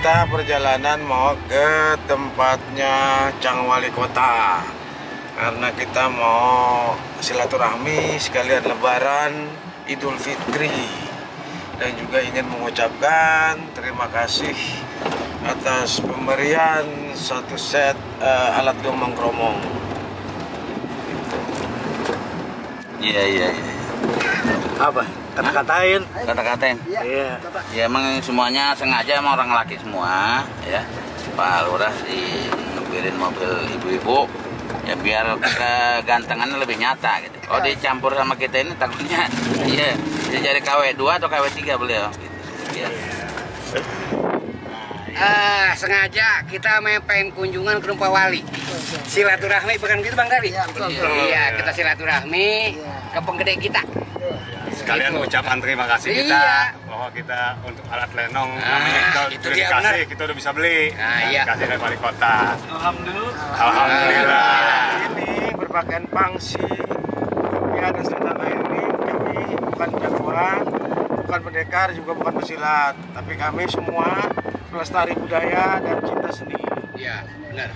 kita perjalanan mau ke tempatnya Cang Wali Kota. Karena kita mau silaturahmi sekalian Lebaran Idul Fitri. Dan juga ingin mengucapkan terima kasih atas pemberian satu set alat gomong kromong. Iya. Apa? Kata-katain? Kata-katain. Iya. Ya emang semuanya sengaja, emang orang laki semua, ya. Pak Lurah ngepirin mobil ibu-ibu, ya biar kegantengannya lebih nyata gitu. Kalau dicampur sama kita ini takutnya, iya, dia jadi KW2 atau KW3 beliau. Gitu. Ya. Sengaja kita pengen kunjungan ke rumah Wali. Silaturahmi, bukan gitu Bang Kali? Iya, kita silaturahmi ke penggede kita. Sekalian ucapan terima kasih kita bahwa kita untuk alat lenong namanya kita itu udah dia, dikasih, benar. kita udah bisa beli. Iya. Dikasih dari Wali Kota. Alhamdulillah. Ini berpakaian pangsi. Ya, dan sedangkan ini kami bukan jagoan, bukan pendekar, juga bukan pesilat, tapi kami semua pelestari budaya dan cinta seni. Iya, benar.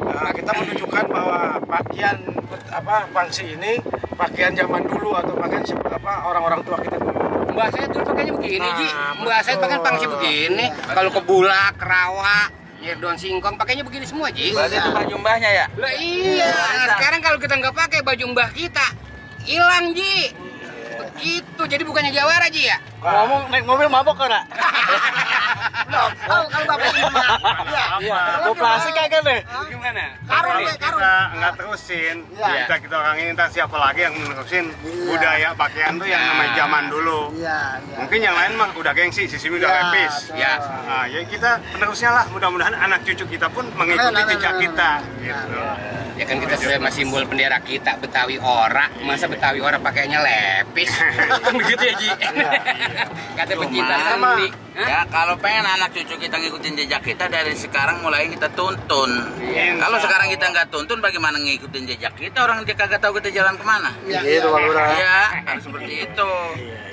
Nah, kita menunjukkan bahwa pakaian pangsi ini pakaian zaman dulu atau pakaian orang-orang tua kita dulu. Mbak saya dulu pakainya begini, Ji. Mbak saya betul. pakai pangsi begini. Kalau ke Bulak, Rawa, ya daun singkong pakainya begini semua, Ji. Berarti itu baju mbahnya ya? Lah iya. Nah, sekarang kalau kita nggak pakai baju mbah kita, hilang, Ji. Begitu. Jadi bukannya jawara, Ji ya? Ngomong naik mobil mabok ora? Kalau bapak ini Mau plastik kagak deh? gimana? Kalau kita nggak terusin, kita orang ini entah siapa lagi yang menerusin budaya pakaian tuh yang namanya zaman dulu. Mungkin yang lain mah udah gengsi, sisi udah lepis. Ya. Nah, ya kita penerusnya lah. Mudah-mudahan anak cucu kita pun mengikuti jejak kita. Gitu. Ya kan kita sudah simbol bendera kita Betawi Ora. Masa Betawi Ora pakainya lepis? Kan begitu ya, Ji? Kata pecinta seni. Ya kalau pengen anak cucu kita ngikutin jejak kita, dari sekarang mulai kita tuntun. Kalau sekarang kita nggak tuntun, bagaimana ngikutin jejak kita? Orang dia kagak tahu kita jalan kemana. Gitu, Bang Lurah. Ya, harus seperti itu.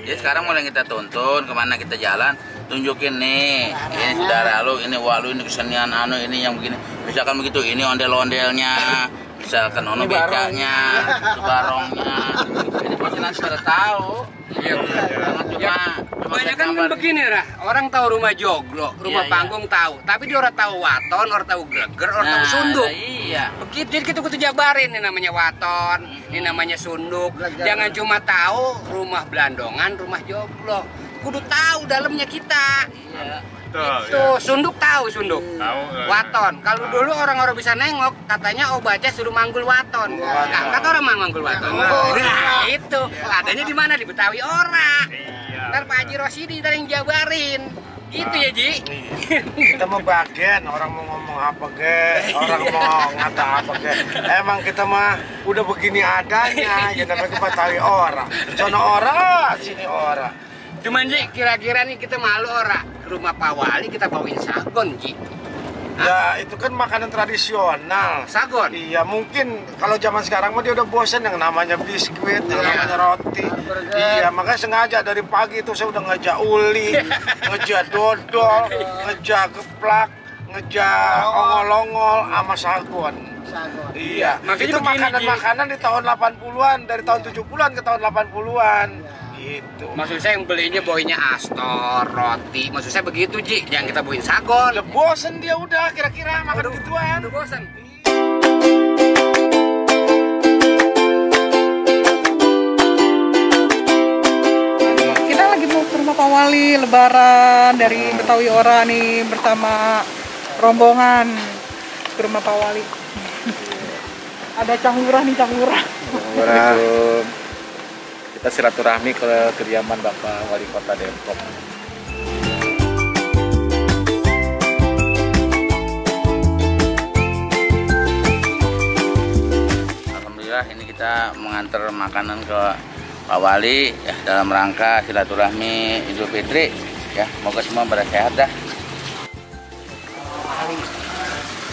Jadi sekarang mulai kita tuntun kemana kita jalan, tunjukin nih, ini saudara lu, ini walu, ini kesenian ini yang begini. Misalkan begitu, ini ondel-ondelnya, misalkan ono becaknya, itu barongnya. Ini pasti nanti pada tahu. Iya, Cuma kebanyakan kan begini, Rah. Orang tahu rumah joglo, rumah panggung tahu. Tapi dia orang tahu waton, orang tahu greger, orang tahu sunduk. Iya. Begitu, jadi kita kudu jabarin. Ini namanya waton, ini namanya sunduk. Jangan cuma tahu rumah belandongan, rumah joglo. Kudu tahu dalamnya kita. Iya. Itu sunduk tahu sunduk. Tahu. Waton. Kalau dulu orang-orang bisa nengok, katanya obatnya suruh manggul waton. Kata orang manggul waton. Nah, itu. Adanya di mana? Di Betawi Ora. Ntar Pak Haji Rosidi ntar yang jabarin. Gitu ya, Ji. Kita mau bagian, orang mau ngomong apa ge, orang mau ngata apa ge. Emang kita mah udah begini adanya, ya namanya ke Betawi Ora. Sono ora, sini ora. Cuman Ji, kira-kira nih kita malu ora ke rumah Pak Wali kita bawain sagon, Ji. Ya itu kan makanan tradisional. Sagon. Iya, mungkin kalau zaman sekarang mah dia udah bosan yang namanya biskuit, yang namanya roti. Iya, makanya sengaja dari pagi itu saya udah ngejak uli, ngejak dodol, ngejak geplak, ngejak ongol-ongol sama sagon. Iya, Makanya itu begini, makanan-makanan di tahun 80-an, dari tahun 70-an ke tahun 80-an. Gitu. Maksud saya yang belinya bawainnya astor, roti. Maksud saya begitu, Ji. Yang kita bawain sagon. Udah bosen dia udah kira-kira makan gituan. Udah bosan. Kita lagi mau ke rumah Pak Wali Lebaran dari Betawi Ora nih bersama rombongan ke rumah Pak Wali. Ada Cang Lurah nih, Cang Lurah. Assalamualaikum. Kita silaturahmi ke kediaman Bapak Wali Kota Depok. Alhamdulillah ini kita mengantar makanan ke Pak Wali ya, dalam rangka silaturahmi Idul Fitri ya, semoga semua pada sehat dah. Wali.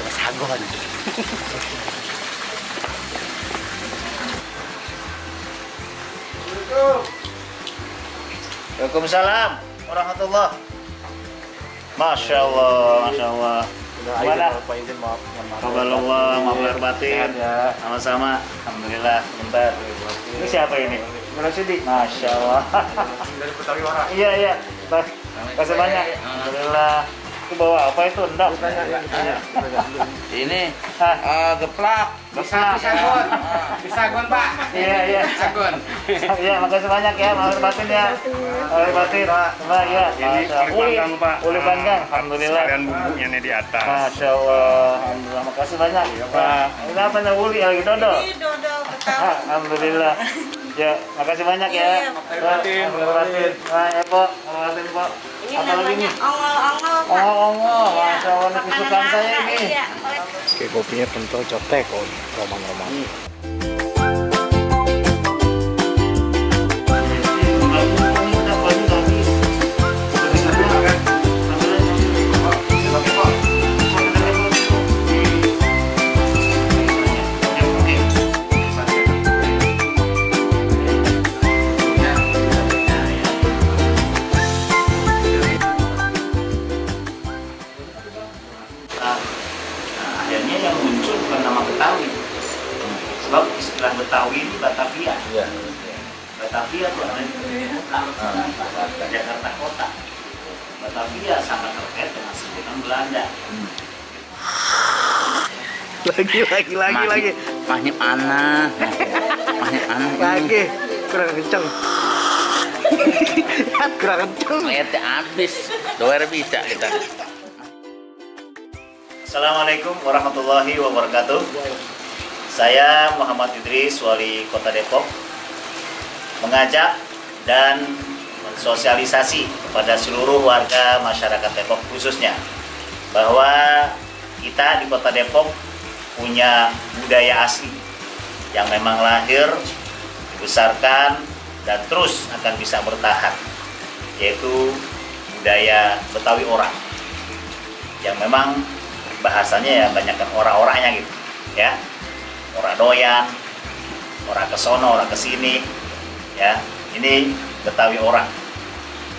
Sagon. Waalaikumsalam warahmatullah. Masya Allah, Masya Allah. Gimana? Pak izin maaf. Kabar Allah, maaf lahir batin. Ya. Sama-sama. Alhamdulillah. Bentar. Ini siapa ini? Sidi. Masya Allah. Dari Betawi Ora. Iya, iya. Kasih banyak. Alhamdulillah. Itu bawa apa itu? Endok. Ini Hah? geplak. Geplak. Bisagon Pak. Iya, iya. Bisagon. Iya, makasih banyak ya, maaf lahir batin ya. Lahir batin. Coba ya. Ini Masya Allah. uli panggang, Pak. Uli panggang. Alhamdulillah. Sekalian bumbunya nih di atas. Masya Allah. Alhamdulillah. Makasih banyak. Pak. Ini apa nih uli lagi dodol? Ini dodol Betawi. Alhamdulillah. Ya, makasih banyak ya. Iya, Batin. Nah, ya, Pak. Batin, Pak. Ini Apa lagi nih? namanya ongol-ongol, Pak. Ongol-ongol. Iya, Masya Allah, ini makanan kesukaan saya langka, ini. iya. Oke, kopinya kental cotek, roman-roman. Akhirnya yang muncul bukan nama Betawi, sebab istilah Betawi ini Batavia. Iya. Batavia itu ada di kota, Jakarta kota. Batavia sangat terkait dengan sebutan Belanda. Lagi. Mahnya panah. Lagi. Kurang kenceng. Kurang kenceng. Lihatnya habis. Doer bisa kita. Assalamualaikum warahmatullahi wabarakatuh. Saya Muhammad Idris, Wali Kota Depok, mengajak dan mensosialisasi kepada seluruh warga masyarakat Depok khususnya bahwa kita di Kota Depok punya budaya asli yang memang lahir, dibesarkan, dan terus akan bisa bertahan, yaitu budaya Betawi Ora yang memang bahasanya ya banyakkan ora-oranya gitu ya, ora doyan, ora kesono, ora kesini ya, ini Betawi Ora.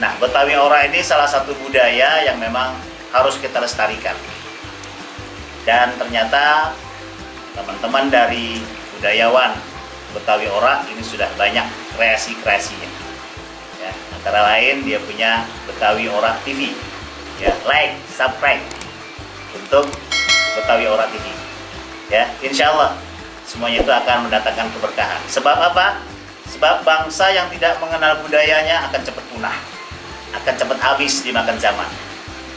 Nah, Betawi Ora ini salah satu budaya yang memang harus kita lestarikan, dan ternyata teman-teman dari budayawan Betawi Ora ini sudah banyak kreasi-kreasinya ya, antara lain dia punya Betawi Ora TV ya, like, subscribe untuk Betawi Ora TV ya, insya Allah semuanya itu akan mendatangkan keberkahan. Sebab apa? Sebab bangsa yang tidak mengenal budayanya akan cepat punah, akan cepat habis dimakan zaman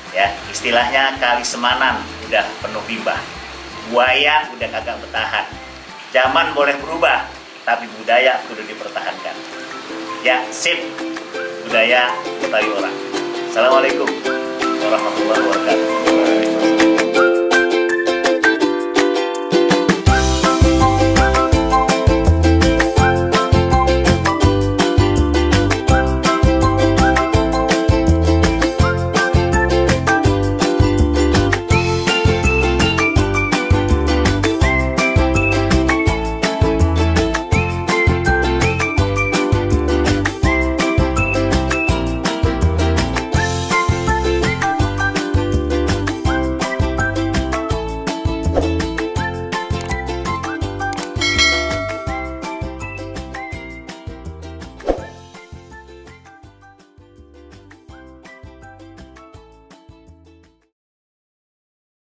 ya. Istilahnya kali Semanan udah penuh limbah, buaya udah kagak bertahan. Zaman boleh berubah, tapi budaya kudu dipertahankan ya. Sip, budaya Betawi Ora. Assalamualaikum warahmatullahi wabarakatuh.